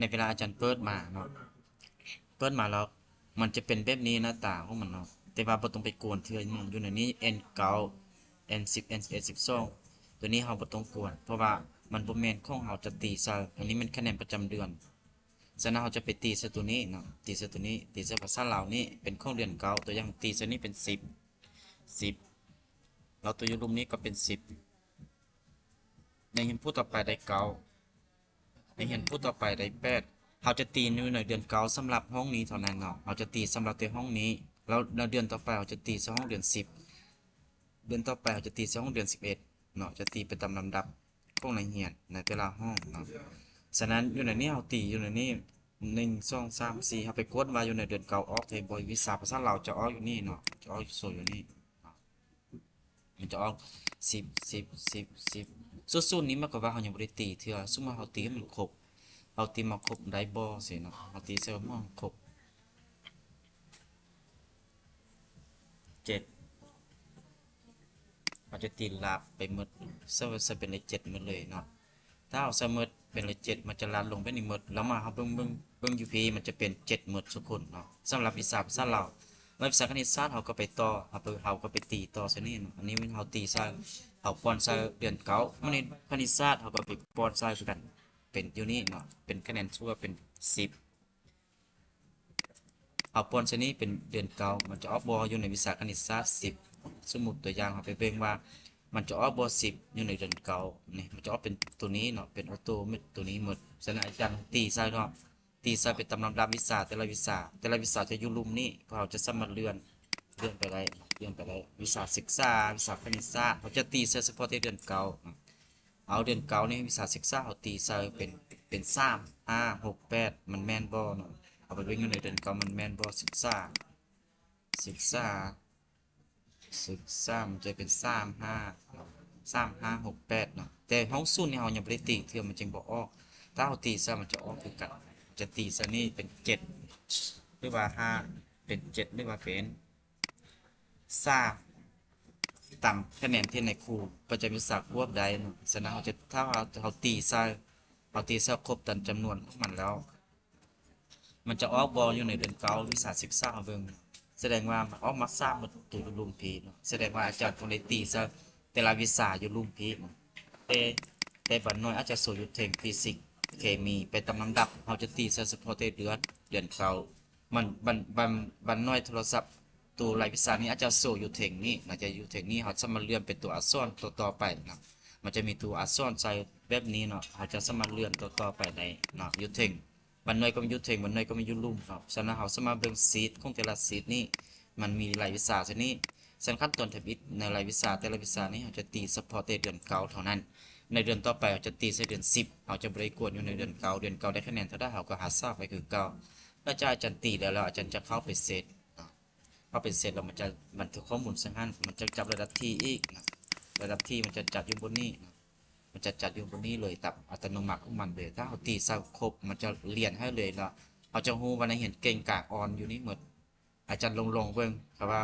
ໃນເວລາອາຈານເປີດມາເນາະ ເປີດມາແລ້ວມັນຈະເປັນແບບນີ້ໜ້າຕາຂອງມັນເນາະ ແຕ່ວ່າບໍ່ຕ້ອງໄປກວນເທື່ອ ຢູ່ໃນນີ້ ເອັນເກົ້າ ເອັນສິບ ເອັນສິບເອັດ ສິບສອງ ຕົວນີ້ເຮົາບໍ່ຕ້ອງກວນ ເພາະວ່າມັນບໍ່ແມ່ນຂອງເຮົາຈະຕີໃສ່ ອັນນີ້ແມ່ນຄະແນນປະຈຳເດືອນ. ສະນັ້ນເຮົາຈະໄປຕີໃສ່ຕົວນີ້ເນາະ ຕີໃສ່ຕົວນີ້ ຕີໃສ່ພາສາລາວນີ້ເປັນຂອງເດືອນເກົ້າ ຕົວຢ່າງຕີໃສ່ນີ້ເປັນສິບ ສິບ ແລ້ວຕົວຢູ່ລຸ່ມນີ້ກໍເປັນສິບ ນັກຮຽນຜູ້ຕໍ່ໄປໄດ້ເກົ້າ ນັກຮຽນຜູ້ຕໍ່ໄປໄດ້ແປດ ເຮົາຈະຕີຢູ່ໃນເດືອນເກົ້າສຳລັບຫ້ອງນີ້ເທົ່ານັ້ນເນາະ ເຮົາຈະຕີສຳລັບແຕ່ຫ້ອງນີ້ ແລ້ວໃນເດືອນຕໍ່ໄປເຮົາຈະຕີໃສ່ຫ້ອງເດືອນສິບ ເດືອນຕໍ່ໄປເຮົາຈະຕີໃສ່ຫ້ອງເດືອນສິບເອັດເນາະ ຈະຕີໄປຕາມລຳດັບຂອງນັກຮຽນໃນແຕ່ລະຫ້ອງເນາະ. ສະນັ້ນຢູ່ໃນນີ້ເຮົາຕີຢູ່ໃນນີ້ ໜຶ່ງ ສອງ ສາມ ສີ່ ເຮົາໄປກວດວ່າຢູ່ໃນເດືອນເກົ້າອອກແທ້ບໍ່ ວິຊາພາສາລາວຈະອອກຢູ່ນີ້ເນາະ ຈະອອກໂຊຢູ່ນີ້ເນາະ ມັນຈະອອກສິບ ສິບ ສິບ ສິບ ສູນ ສູນນີ້ໝາຍຄວາມວ່າເຮົາຍັງບໍ່ໄດ້ຕີເທື່ອ ສົມມຸດເຮົາຕີໃຫ້ມັນຄົບ ເຮົາຕີມາຄົບໄດ້ບໍ່ຊີ້ເນາະ ເຮົາຕີໃສ່ໝົດຄົບ ເຈັດ ເຮົາຈະຕີລາບໄປໝົດ ໃສ່ ໃສ່ເປັນເລກເຈັດໝົດເລີຍເນາະ ຖ້າເຮົາໃສ່ໝົດເປັນເລກເຈັດ ມັນຈະລາດລົງແບບນີ້ໝົດ ແລ້ວມາເຮົາເບິ່ງ ເບິ່ງ ເບິ່ງຢູ່ພີ້ ມັນຈະເປັນເຈັດໝົດທຸກຄົນເນາະ ສຳລັບວິຊາພາສາລາວ. ແລ້ວວິຊາຄະນິດສາດເຮົາກໍໄປຕໍ່ ເຮົາໄປ ເຮົາກໍໄປຕີຕໍ່ໃສ່ນີ້ເນາະ ອັນນີ້ເຮົາຕີໃສ່ ເຮົາປ້ອນໃສ່ເດືອນເກົ້າ ມາໃນຄະນິດສາດເຮົາກໍໄປປ້ອນໃສ່ຄືກັນ ເປັນຢູ່ນີ້ເນາະ ເປັນຄະແນນທົ່ວເປັນສິບ ເຮົາປ້ອນໃສ່ນີ້ເປັນເດືອນເກົ້າ ມັນຈະອອກບໍ່ ຢູ່ໃນວິຊາຄະນິດສາດສິບ ສົມມຸດຕົວຢ່າງ ເຮົາໄປເບິ່ງວ່າມັນຈະອອກບໍ່ສິບ ຢູ່ໃນເດືອນເກົ້າ ນີ້ ມັນຈະອອກເປັນຕົວນີ້ເນາະ ເປັນໂອໂຕເມັດຕົວນີ້ໝົດ. ສະນັ້ນອາຈານຕີໃສ່ເນາະ ຕີໃສ່ໄປຕາມລຳດັບວິຊາແຕ່ລະວິຊາ ແຕ່ລະວິຊາຈະຢູ່ລຸ່ມນີ້ ພວກເຮົາຈະສາມາດເລື່ອນ ເລື່ອນໄປໄດ້ ເລື່ອນໄປໄດ້ ວິຊາສຶກສາ ວິຊາຄະນິດສາດ ເຮົາຈະຕີໃສ່ສະເພາະແຕ່ເດືອນເກົ້າ ເອົາເດືອນເກົ້ານີ້ ວິຊາສຶກສາເຮົາຕີໃສ່ເປັນ ເປັນສາມ ຫ້າ ຫົກ ແປດ ມັນແມ່ນບໍ່ເນາະ ເຮົາໄປເບິ່ງຢູ່ໃນເດືອນເກົ້າມັນແມ່ນບໍ່ ສຶກສາ ສຶກສາ ສຶກສາ ມັນຈະເປັນສາມ ຫ້າ ສາມ ຫ້າ ຫົກ ແປດເນາະ ແຕ່ຫ້ອງສູນນີ້ເຮົາຍັງບໍ່ໄດ້ຕີເທື່ອ ມັນຈຶ່ງບໍ່ອອກ ຖ້າເຮົາຕີໃສ່ມັນຈະອອກຄືກັນ ຈະຕີໃສ່ນີ້ເປັນເຈັດ ຫຼືວ່າຫ້າ ເປັນເຈັດ ຫຼືວ່າເປັນ ສາມ ຕາມຄະແນນທີ່ນາຍຄູປະຈຳວິຊາຄວບໄດ້ເນາະ. ສະນັ້ນເຮົາຈະ ຖ້າເຮົາ ເຮົາຕີໃສ່ ເຮົາຕີໃສ່ຄົບຕາມຈຳນວນຂອງມັນແລ້ວ ມັນຈະອອກບໍ່ຢູ່ໃນເດືອນເກົ້າ ວິຊາສຶກສາເຮົາເບິ່ງ ສະແດງວ່າມັນອອກມາສາມໝົດ ຕົວຢູ່ລຸ່ມພີ້ເນາະ ສະແດງວ່າອາຈານຕ້ອງໄດ້ຕີໃສ່ແຕ່ລະວິຊາຢູ່ລຸ່ມພີ້ເນາະ. ແຕ່ ແຕ່ບາງໜ່ວຍອາດຈະໂຊຢູ່ເທິງ ຟີຊິກ ເຄມີ ໄປຕາມລຳດັບ ເຮົາຈະຕີໃສ່ສະເພາະແຕ່ເດືອນ ເດືອນເກົ້າ ບາງ ບາງ ບາງ ບາງໜ່ວຍໂທລະສັບ ໂຕລາຍວິຊານີ້ອາດຈະໂຊຢູ່ເທິງນີ້ ອາດຈະຢູ່ເທິງນີ້ ເຮົາສາມາດເລື່ອນເປັນຕົວອັກສອນຕໍ່ໆໄປເນາະ ມັນຈະມີຕົວອັກສອນໃສ່ແບບນີ້ເນາະ ເຮົາຈະສາມາດເລື່ອນຕໍ່ໆໄປໄດ້ເນາະ ຢູ່ເທິງ ບາງໜ່ວຍກໍມີຢູ່ເທິງ ບາງໜ່ວຍກໍມີຢູ່ລຸ່ມເນາະ. ສະນັ້ນເຮົາສາມາດເບິ່ງຊີດຂອງແຕ່ລະຊີດນີ້ ມັນມີລາຍວິຊາຊະນີ້ ສະນັ້ນຂັ້ນຕອນທຳອິດໃນລາຍວິຊາແຕ່ລະວິຊານີ້ ເຮົາຈະຕີສະເພາະແຕ່ເດືອນເກົ້າເທົ່ານັ້ນ ໃນເດືອນຕໍ່ໄປເຮົາຈະຕີໃສ່ເດືອນສິບ ເຮົາຈະບໍ່ໄດ້ກວດຢູ່ໃນເດືອນເກົ້າ ເດືອນເກົ້າໄດ້ຄະແນນເທົ່າໃດ ເຮົາກໍຮັກສາໄວ້ຄືເກົ່າ. ຫຼັງຈາກອາຈານຕີແລ້ວ ແລ້ວອາຈານຈະເຂົ້າໄປເຊັດເນາະ ເຂົ້າໄປເຊັດແລ້ວມັນຈະບັນທຶກຂໍ້ມູນໃສ່ຫັ້ນ ມັນຈະຈັບລະດັບທີອີກເນາະ ລະດັບທີມັນຈະຈັດຢູ່ບ່ອນນີ້ເນາະ ມັນຈະຈັດຢູ່ບ່ອນນີ້ເລີຍ ຕາມອັດຕະໂນມັດຂອງມັນເລີຍ. ຖ້າເຮົາຕີໃສ່ຄົບ ມັນຈະລຽນໃຫ້ເລີຍ ແລ້ວເຮົາຈະຮູ້ວ່ານັກຮຽນເກັ່ງ ກາງ ອ່ອນ ຢູ່ນີ້ໝົດ. ອາຈານລອງ ລອງເບິ່ງ ຖ້າວ່າ